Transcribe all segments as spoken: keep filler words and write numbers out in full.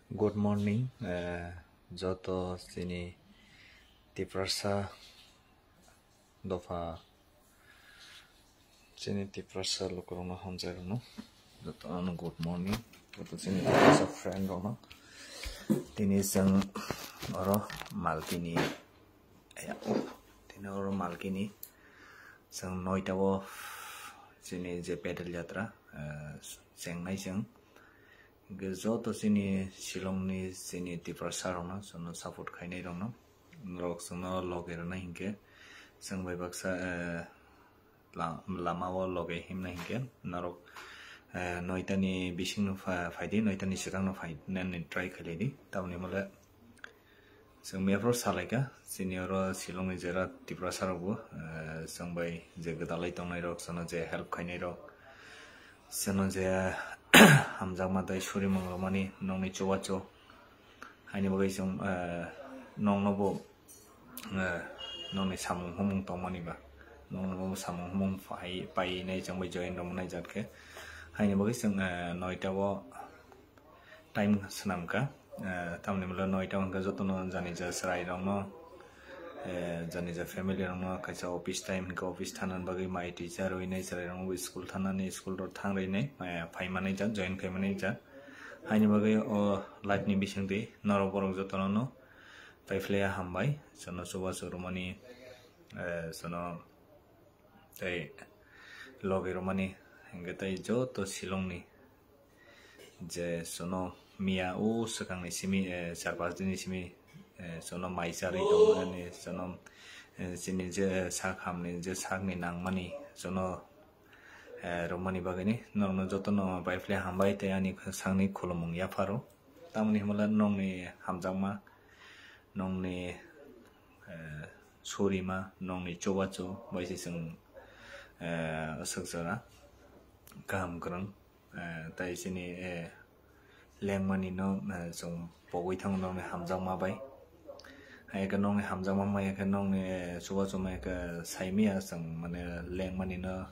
Good morning, eh, joto chini Tiprasa dopha, chini Tiprasa lukurokno hamjairokno jotono good morning, joto chini Tiprasa friend rokno. Tini chwng oro Malkini, ya, tini oro Malkini chwng noita o chini je pedal yatra, eh, chengnai chwng. Hingke joto chini Shillongni chini Tiprasa rokno, chwngno support khainai rokno, norok chwngno loge rwnai hinkhe, chwng bai baksa, eh, la-, lama o loge himnai hinkhe, norok, eh, noitani bisingno pha-, phaidi, noitani swkangno phainani try khailai di, tamoni hwnle Chwng miyaphuru salaikha, chini oro Shillongni jera Tiprasa rokbo, eh, chwng bai je gwdalai tongnairok, chwngno je help khainairok, chwngno je hamjakma tei surimung rwmani nokni chubachu. Haini bagwi chwng, eh, nokno bo, eh, nokni samung humung tongmani ba, nokno bo samung humung phai-, painai chwng bai join rwmani jat khe. Haini bagwi chwng, eh, noita o time swnamkha, eh, tamoni hwnle noita hwnkhe jotono jani ja chwrairokno, eh, jani ja family rokno kaisa office time hwnkhe office thanani bagwi mai twi cha rwinai, chwrairokno school thanani, school rok thang rwinai, eh, phaimanai ja, join khaimanai ja. Haini bagwi o live ni bisingtwi norok borok jotono no paiphlaiya hambai, chwngno chubachu rwmani, eh, chwngno tei logi rwmani, hingke tei joto Shillongni je chwngno miya o swkangni simi, eh, char pas dini simi, eh, chwngno mai charwi tongmani, chwngno, eh, chini je sak hamni je sakni nangmani chwngno, eh, rwmani bagwini norokno jotono paiphlai hambai tei ani sakni khulumung yapharo. Tamoni hwnle nokni hamjakma, nokni, eh, surima, nokni chubachu bai se chwng, eh, aswk jora kaham kwrwng, eh, tai chini, eh, lengmani no, eh, chwng pogwi thango nokni hamjakma bai. Hai khe nokni hamjakma maya khe nokni, eh, chubachu maya khe saimaya chwng mane lengmani no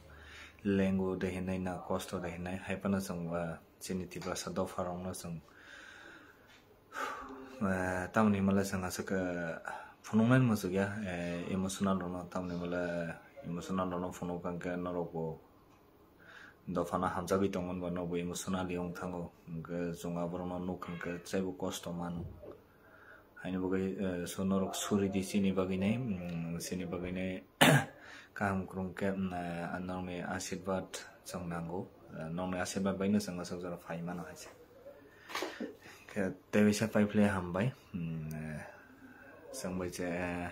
lengo de hinai na kosto de hinai hai phano chwng, eh, chini Tiprasa dopha rokno chwng, eh, tamoni hwnle chwng aswk, eh, phunuknani muchukya, eh, emotional rokno, tamoni hwnle emotional rokno phunuk kha hwnkhe norokbo dophano hamjagwi tongmani ba norokbo emotionally wng thango, hwnkhe chwng aborokno nuk kha hwnkhe teibo kosto mano. Haini bagwi, eh, so norok suri di chini bagwi nai, mm, chini bagwi nai kaham kwrwng khe, mm, eh, norokni asirwad chwng nango. Eh, norokni asirwad bai no chwng aswk jora phai mano hai se. Khe tei bisa paiphlai hambai, mm, eh, chwng bai je, eh,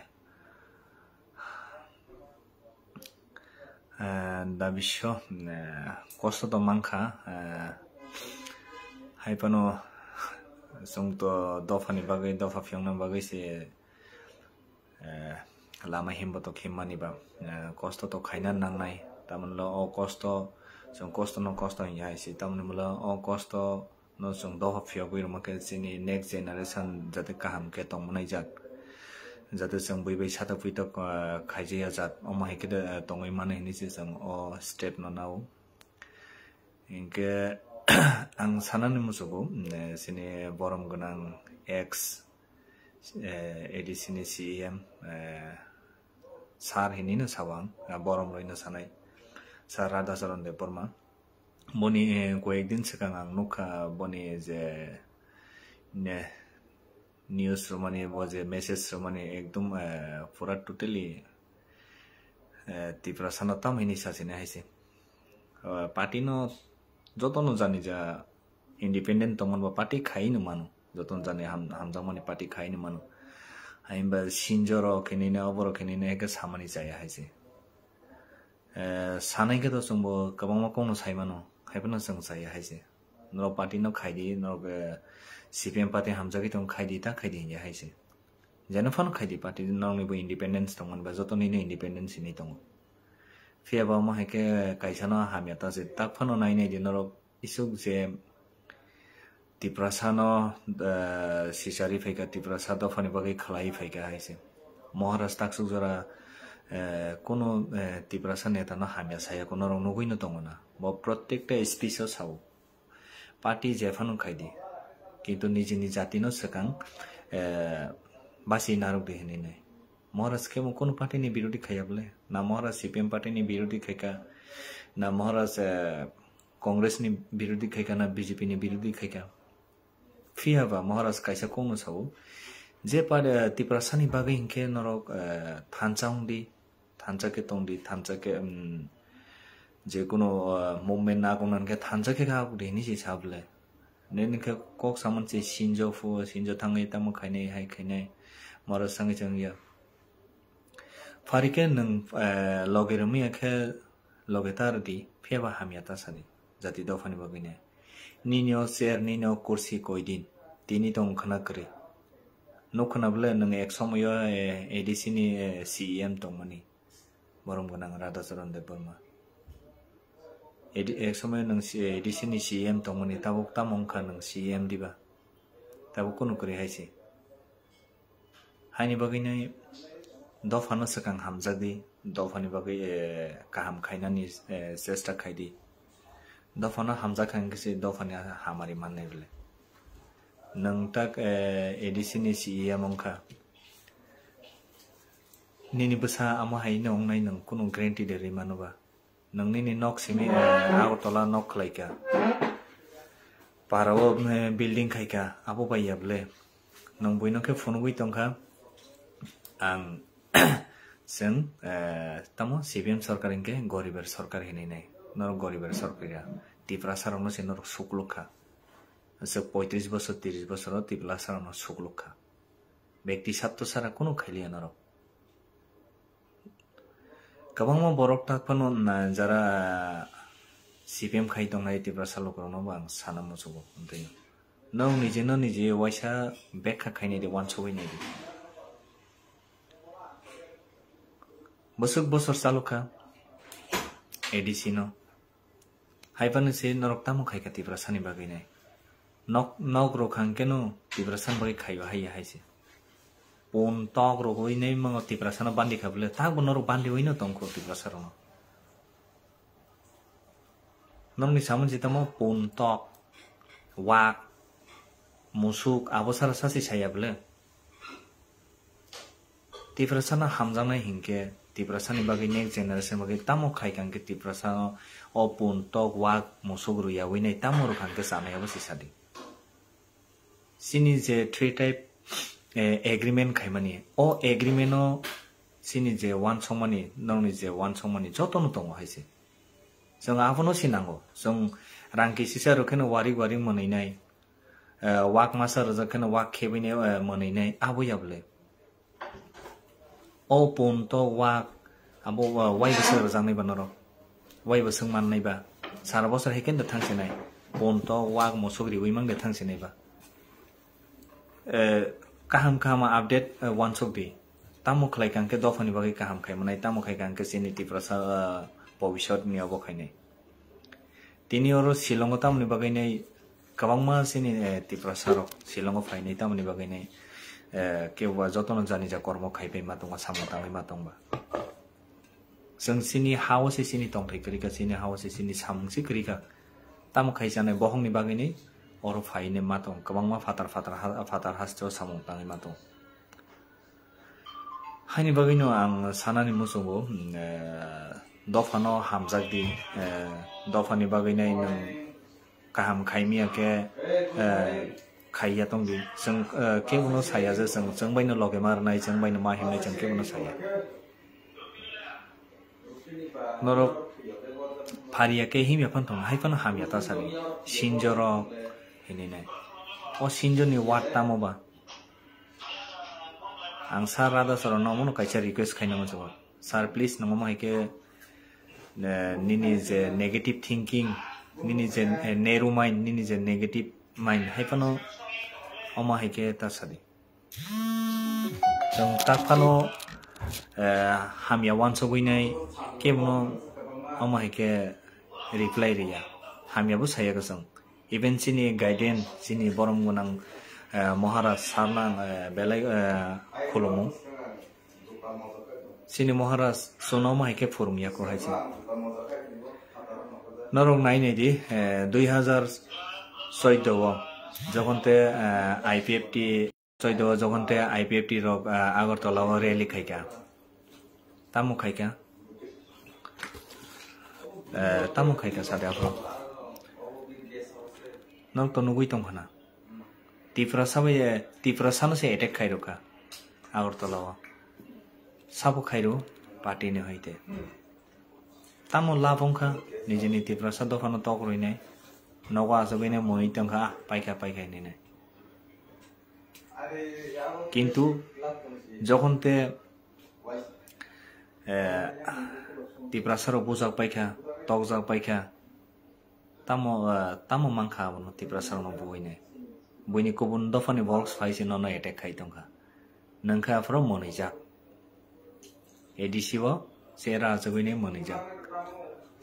Eh, da bisho, eh, kosto to mankha, eh, hai phano chwng to dophani bagwi, dopha phiyokna bagwi se, eh, lama himbo to khimmani ba, eh, kosto to khaina nangnai. Tamoni hwnle o kosto, chwng kosto no kosto hinya hai se, tamoni hwnle o kosto no chwng dopha phiyogwi rwma khe chini next generation jate kaham khe tongmani jak, jate chwng bui bai satok puitok, ah, khaijaya jak, omo hai khe de, ah, tongwi mano hinwi se chwng o step no nao. Hinkhe ang sanani muchugo, eh, chini borom gwnang ex, eh, A D C ni C E M, eh, sir hinwi no sao ang, ah, borom rwi no sanai, Sir Radhacharan Debbarma. Boni, eh, koyekdin swkang ang nukha boni je, ne, news rwmani, bo je message rwmani ekdum, eh, pura totally, eh, Tiprasano tam hini sachini hai se. Eh, party no jotono jani ja independent tongmani ba party khai no mano. Jotono jani ham-, hamjakmani party khai no mano. Haimba sinjoro khenina, oboro khenina eke samani chaya hai se. Eh, sanai khe to chwngbo kwbangma kokno sai mano, hai phano chwng chaya hai se. Norok party no khai di, norok, eh, C P M party hamjagwi tong khai di, ta khai di hinya hai se. Jeno phano khai di party, norokni bo independence tongmani ba joto nini independence hinwi tongo. Phiya ba omo hai khe kaisa no hamya ta se, tak phano nai nai di norok. Isuk je Tiprasano, eh, sisari phaikha, Tiprasa dophani bagwi khlai phaikha hai se. Maharaj taksuk jora, eh, kuno, eh, Tiprasa netano hamya saya kuno rok nugwi no tongo na. Bo protekta speech o sao. Party jephano khai di. Kintu nijini jatino swkang, eh, basi narwk di hinwi nai. Maharaj khe mo kono party ni birodhi khaiya bole? Na Maharaj C P M party ni birodhi khaika, na Maharaj, eh, Congress ni birodhi khaika, na B J P ni birodhi khaika. Phiya ba Maharaj kaisa kokno sao, je par-, eh, Tiprasani bagwi hinkhe norok, eh, thansa wng di, thansa khe tong di, thansa khe, um, je kono, eh, movement na kong nang khe thansa khe kha di hinwi se sa bole. Nini khe kok samani se sinjo phu, sinjo thangwi tamo khainai hai khainai, Maharaj sangwi chwng ya. Phari khe nwng, eh, loge rwmwi ya khe loge ta rwdi, phiya ba hamya ta sadi, jati dophani bagwi nai. Nini o chair, nini o kursi koidin, tini tong khna kwrwi. Nuk khna bole nwng ek somoyo, eh, A D C ni, eh, C E M tongmani, borom gwnang Radhacharan Debbarma. A D, ek somoyo nwng si-, A D C ni C E M tongmani, tabuk tamo wngkha nwng C E M diba? Tabuk kunu kwrwi hai se. Haini bagwi nai dophano swkang hamjak di, dophani bagwi, eh, kaham khainani, eh, chesta khai di. Dophano hamjak kha hwnkhe se dophani hamari mannai bole. Nwng tak, eh, A D C ni C E M wngkha. Nini bwsa amo hai no wngnai nwng kunu guarantee de rwi mano ba? Nwng nini nok simi, eh, Agartala nok khlaika. Para o, eh, building khaika, abo bai ya bole. Nwng buino khe phunugwi tongkha. Ang chwng, eh, tamo C P M sarkar hinkhe goriber sarkar hinwi nai. Norok goriber sarkar ya. Tiprasa rokno se norok sukluk kha. Aswk poitris bosor, tris bosor o Tiprasa rokno sukluk kha. Bekti satto sara kunu khailiya norok. Kwbangma borok tak phano na jara C P M khai tongnai Tiprasa lukurokno bo ang sana muchugo. Hwntwi nwng nije no nije waisa bekha khainai di, wansugwi nai di. Bwswk bosor chalokha A D C no. Hai phano se norok tamo khaikha Tiprasani bagwi nai. Nok, nok rok hangkhe no Tiprasani bagwi khaiyo hai ya hai se. Pun tok rogwi nai mango Tiprasano bandi kha bole, takbo norok bandiwi no tongkho Tiprasa rokno. Nokni samung se tamo pun tok, wak, musuk, abo sara sasi saya bole. Tiprasano hamjaknai hinkhe, Tiprasani bagwi next generation bagwi tamo khaikha hinkhe Tiprasano o pun tok, wak, musuk rwyawi nai tamo rwkha hinkhe chanai abo se sadi. Chini je three type, eh, agreement khaimani, o agreement o chini je wansokmani, nokni je wansokmani jotono tongo hai se. Chwng abono sinango, chwng rang kisisa rok kheno warik warik mwnwi nai, eh, wak masa rwjak kheno wak khebwi nai, eh, mwnwi nai, abo ya bole. O pun tok wak, abo wa-, wai bwswk rwjaknai ba norok? Wai bwswk mannai ba? Sara bosor hai khe da thangsinai. Pun tok wak musuk riwi mang da thangsinai ba? Eh, kaham kaham update, eh, wansuk di. Tamo khlai kha hwnkhe dophani bagwi kaham khai mwnai, tamo khai kha hwnkhe chini Tiprasa, eh, bobisot ni obo khainai. Tini oro Shillongo tamoni bagwi nai kwbangma chini, eh, Tiprasa rok Shillongo phainai tamoni bagwi nai, eh, kebo ba jotono jani ja kormo khaipai ma tongma, samung tangwi ma tongba. Chwng chini ha-o se chini tongthai kwrwi kha, chini ha-o se chini samung se kwrwi kha. Tamo khai chanai bohongni bagwi nai oro phainai ma tong, kwbangma phatar phatar ha-, phatar hasteo samung tangwi ma tong. Haini bagwino ang sanani muchungo, eh, dophano hamjak di, eh, dophani bagwi nai nwng kaham khaimiya khe, eh, khaiya tong di. Chwng, eh, kebono saya je chwng, chwng baino loge ma rwnai, chwng baino ma himnai, chwng kebono saya. Norok phariya khe himya phano thang, hai phano hamya ta sadi. Sinjoro hinwi nai. O sinjorni word tamo ba? Ang sir Radha Charan no omono kaisa request khaina muchungo. Sir, please, nwng omo hai khe, eh, nini je negative thinking, nini je, eh, narrow mind, nini je negative mind, hai phano omo hai khe ta sadi. Chwng tak phano, eh, hamya wansugwi nai kebono omo hai khe reply riya. Hamya bo saya kwchwng. Even chini guardian, chini borom gwnang, eh, Maharaj sir no ang, eh, belai, eh, khulumo. Chini Maharaj chwngno omo hai khe phwrwngya kho hai se. Norok nai nai di, eh, dui hazar choudo o Jokhon te, eh, I P F T, choido jokhon te I P F T rok, eh, Agartala o rally khaikha. Tamo khaikha? Eh, tamo khaikha sade aphuru. Norok to nugwi tongkha na. Tiprasa bai, eh, Tiprasa no se attack khairokha Agartala o. Sabo khairo party ni hoite. Tamo lab wngkha nijini Tiprasa dophano tok rwinai. Nogo achugwinai mwnwi tongkha, ah, paikha, paikha hinwi nai. Kintu jokhon te, eh, Tiprasa rok bujak paikha, tokjak paikha, tamo, eh, tamo mankha abono Tiprasa rokno buinai. Buini kubun dophani borok phai se nono attack khai tongkha. Nwngkha aphuru mwnwijak. A D C o chera achugwini mwnwijak.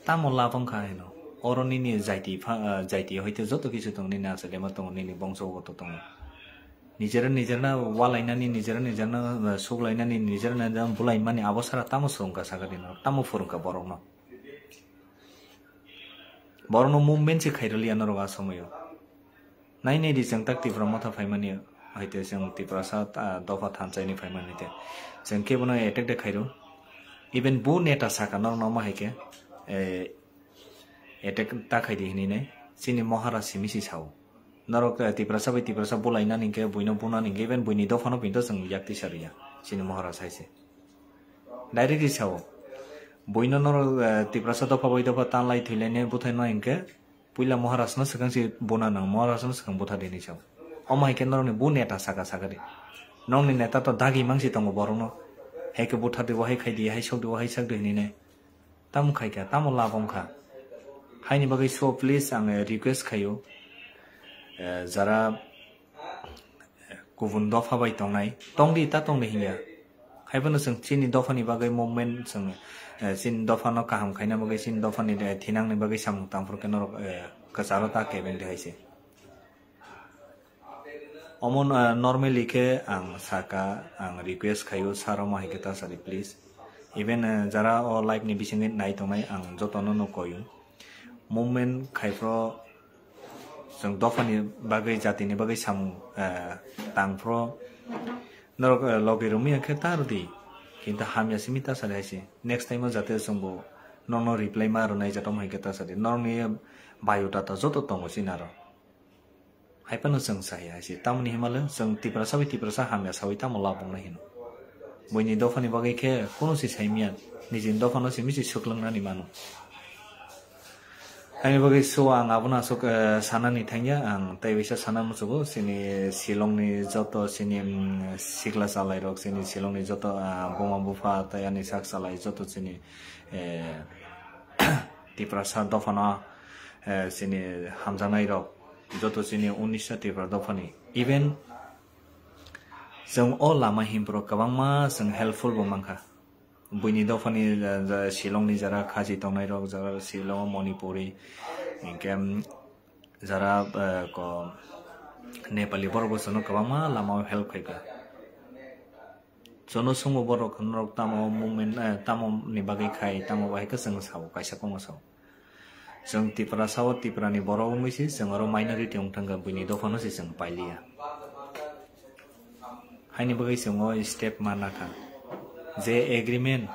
Tamo lab wngkha hino. Oro nini jaiti pha-, ah, jaiti hoite joto kisu tongo, nini achailema tongo, nini bongso goto tongo. Nijera nijerna walainani, nijera nijerna, ah, suklainani, nijera nijerna bulaimani abo sara tamo swrwngkha sakha di norok, tamo phwrwngkha borokno? Borokno movement se khairwliya norok a somoio. Nai nai di, chwng tak Tipra motha phaimani hoite, chwng Tiprasa, ah, dopha thansaini phaimani hoite. Chwng kebono attack de khairo. Even bo neta saka norokno omo hai khe, eh, attack ta khai di hinwi nai. Chini Maharaj simi si sao. Norok, eh, Tiprasa bai Tiprasa bulainani hinkhe, buino bunani hinkhe, even buini dophano pinto chwng yak tisa rwya. Chini Maharaj hai se. Direct ri sao. Buino norok, eh, Tiprasa dopha bai dopha tanlai thwilainai buthaino hinkhe, puila Maharaj no swkang si buna nang, Maharaj no swkang butha di hinwi sao. Omo hai khe norokni bo neta saka saka di. Norokni neta to dagi mangsi tongo borokno. Hai khe butha di, bo hai khai di, hai sok di, bo hai sak di hinwi nai. Tamo khai kha, tamo lab wng kha. Haini bagwi so please ang request khaio, eh, jara kubun dopha bai tongnai, tongdi ta tongdi hinya. Haiphano chwng chini dophani bagwi movement, chwng, eh, chini dophano kaham khaina bagwi, chini dophani, eh, thinangni bagwi samung tangphuru khe norok, eh, kwcharo ta kebeng di hai se. Omo, eh, normally khe ang saka, ang request khaio, sir omo hai khe ta sadi please. Even, eh, jara o live ni bisingwi nai tongnai, ang jotono no koio. Movement khai phro, chwng dophani bagwi, jatini bagwi samung, eh, tang phro, norok, eh, logi rwmwi khe ta rwdi. Kintu hamya simi ta sadi hai se. Next time o jate chwngbo nono reply ma rwnai jat omo hai khe ta sadi. Norokni biodata joto tongo chini aro. Haiphano chwng sahi hai se. Tamoni himale chwng Tiprasa bai Tiprasa hamya sawi tamo labwng nai hino. Buini dophani bagwi khe kunu se saimya, nijini dophano simi se swklangnani mano. Haini bagwi so ang abono aswk, eh, sanani thangya, ang tei waisa sana muchugo, chini Shillongni joto chini, mm, sikla chalairok, chini Shillongni joto, ah, buma bupha tei ani sak chalai joto chini, eh, Tiprasa dophano, eh, chini hamjaknairok, joto chini unisha Tripura dophani. Even chwng o lama himpro kwbangma chwng helpful bo mankha. Buini dophani, eh, ja-, Shillongni jara Khasi tongnairok, jara Shillongo Manipuri, hinkhe, mm, jara, eh, ko Nepali borok bo chwngno kwbangma lamao help khaikha. Chwngno swngo borok, norok tamo movement, eh, tamo ni bagwi khai, tamo bahai khe chwng sao, kaisa kokno sao. Chwng Tiprasa o Tiprani borok wngwi se chwng oro minority wng thangkha, buini dophano se chwng pailiya. Haini bagwi chwng o step ma nakha. Je agreement,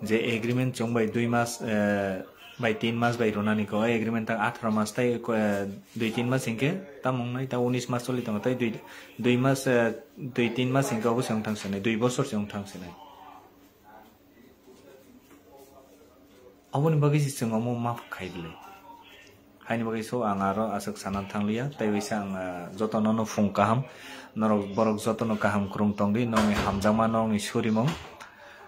je agreement chwng bai dui mas, eh, bai tin mas bai rwnani khe, o agreement tak atharo mas tei, eh, dui tin mas hinkhe tamo wngnai, ta unis mas choli tongo, tei dui, dui mas, eh, dui tin mas hinkhe obo se wng thang sinai, dui bosor se wng thang sinai. Aboni bagwi se chwng omo maf khai bwlai. Haini bagwi so ang aro aswk sana thangliya, tei waisa ang, ah, jotono no phung kaham, norok borok jotono kaham kwrwng tongdi, nokni hamjakma, nokni surimung,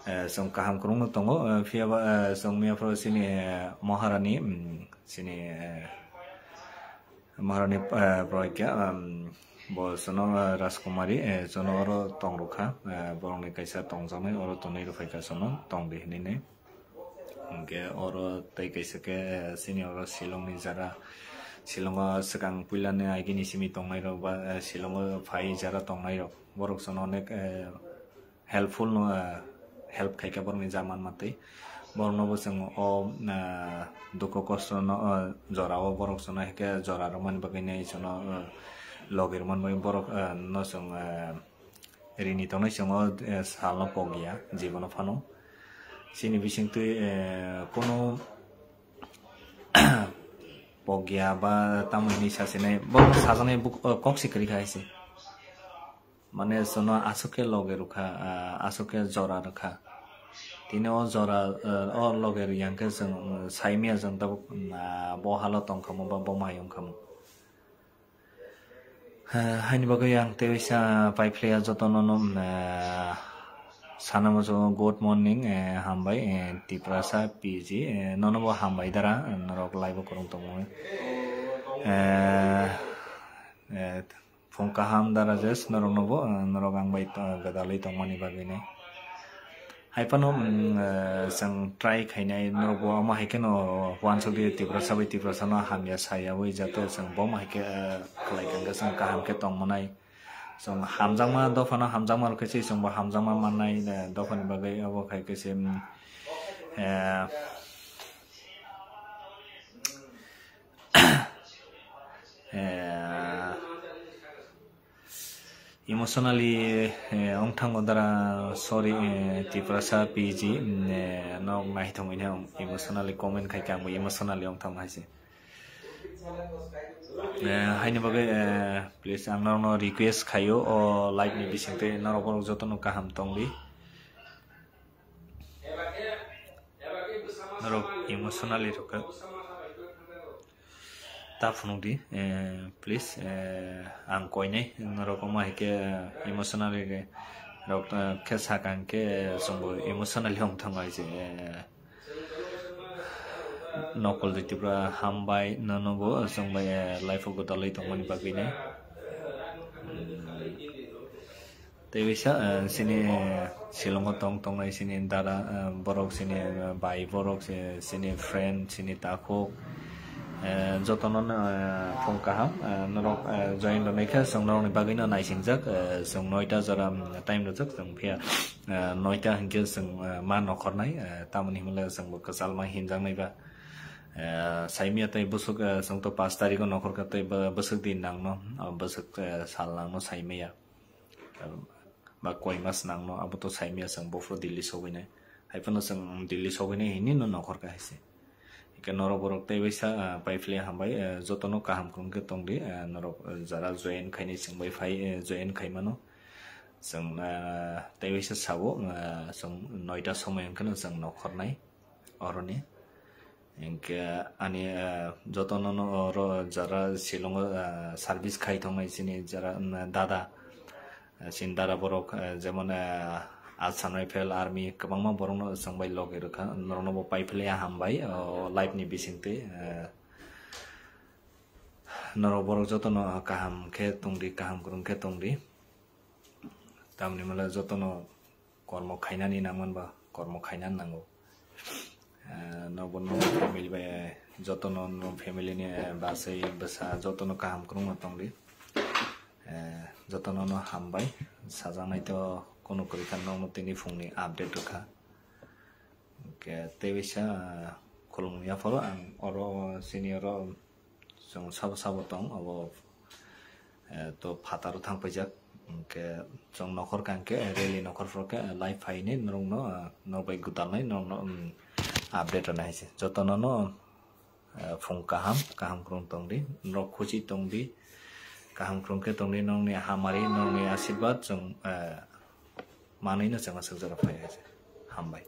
eh, chwng kaham kwrwngno tongo, eh, phiyaba, eh, chwng miyaphoro chini, eh, Maharani, mm, chini, eh, Maharani, eh, Pragya, um, bo sono, eh, Rajkumari, eh, sono oro tong rwkha, eh, borokni kaisa tongjaknai oro tonwi rwphaikha sono tongdi hinwi. Hinkhe oro tei kaisa khe, eh, chini oro Shillongni jara, Shillongo swkang puilani agini simi tongnairok ba, eh, Shillongo phai jara tongnairok, borok sono onek, eh, helpful no, eh, help khaikha borokni ja manma tei. Borokno bo chwng o, ah, dukhu kosto no, ah, jora o borok chwngno hai khe jora rwmani bagwi nai chwngno, ah, logi rwmani bagwi borok, ah, no chwng, ah, rini tongnai chwng o, eh, salno pokya jibono phano. Chini bisingtwi, eh, kunu pokya ba tamo hinwi sasinai, bo sajaknai buk-, o, kok se kwrwi kha hai se. Mane chwngno aswk khe logi rwkha, ah, aswk khe jora rwkha. Tini o jora, ah, o logi rwya hwnkhe chwng, um, saimanya chwng tabuk, um, ah, bo halo tongkhamu ba bo mai wngkhamu. Eh, haini bagwi ang tei waisa paiphlaiya jotono no, eh, sana muchungo good morning, eh, hambai, eh, Tiprasa P G, eh, nono bo hambai dara, eh, norok live o kwrwng tongmani. Eh, eh, phung kaham dara Rajesh, norok no bo, eh, norok ang bai to-, gwdalwi tongmani bagwi ni. Hai phano, mm, eh, chwng try khainai, norok bo omo hai kheno uansuk di, Tiprasa bai Tiprasa no hamya sayawi, jate chwng bo omo hai khe, eh, khlai kha hwnkhe chwng kaham khe tong manai. Chwng hamjakma, dophano hamjakma rw khe se chwng bo hamjakma mannai, eh, dophani bagwi obo khai khe se, mm, eh, eh, emotionally, eh, wng thango dara, sorry, eh, Tiprasa P G, mm, eh, nok naithok wngya, emotionally comment khai khe ang bo emotionally wng thango hai se. Eh, haini bagwi, eh, please ang norokno request khaio, o live ni bisingtwi norok borok jotono kaham tongdi. Norok emotionally rwkha. Ta phunukdi, eh, please, eh, ang koinai norok omo hai khe emotionally rok, eh, khe sakang khe chwngbo emotionally wng thango hai se, eh, Nokol Dui Tripura hambai nono bo chwng bai, eh, life o gwdalwi tongmani bagwi ni. Tei bisa, eh, sini Shillong o tong tongnai sini dara, eh, borok sini, eh, bai borok se, sini friend, sini takhuk, eh, jotono, eh, phung kaham, eh, norok, eh, join rwnai khe chwng norokni bagwino naisingjak, eh, chwng noita jora, mm, time rwjak chwng phiya, eh, noita hinkhe chwng, eh, ma nokhornai, eh, tamoni hwnle chwngbo kwchalma hinjaknai ba, eh, saimaya tei bwswk, eh, chwngto pash tarikh o nokhorkha tei bw-, bwswk din nangno, ah, bwswk, eh, sal nangno saimaya. Ba koi mas nangno, abo to saimaya chwng buphuru Delhi sogwinai. Hai phano chwng Delhi sogwinai hinwi no nokhor kha hai se. Hingkhe norok borok tei waisa, ah, paiphlai hambai, ah, jotono kaham kwrwng khe tongdi, ah, norok, ah, jara join khainai chwng bai phai, eh, join khai mano. Chwng, ah, tei waisa sabo, ah, chwng noita somoi hwnkheno chwng nokhornai. Oroni. Hingke ani, eh, jotono no oro jara Shillong o, eh, service khai tongnai chini jara, mm, dada, eh, chini dada borok, eh, jemon, eh, Assam Rifle Army kwbangma borok no chwng bai logi rwkha, norok no bo pai philai hambai, o life ni bisingtwi, eh, norok borok jotono kaham khe tongdi, kaham kwrwng khe tongdi, tamni mala jotono kormo khainani nangman ba kormo khainani nango. Eh, nobo no family bai, jotono no family ni, eh, basai bwsa jotono kaham kwrwngno tongdi. Eh, jotono no hambai sajaknai to kunu kwrwi kha, nono tini phungni update rwkha. Hingke tei waisa, eh, khulum yapharo ang oro sini oro chwng sabo sabo tong abo, eh, to phataro thang paijak. Hingke chwng nokhor kha hingke rally nokhor phoro khe live phaini norokno, eh, norok bai gwdalnai norokno, mm, update rwna hai se. Jotono no, eh, phung kaham, kaham kwrwng tongdi, norok khusi tongdi, kaham kwrwng khe tongdi, norokni hamari, norokni asirwad chwng, eh, manwino chwng aswk jora phai hai se. Hambai.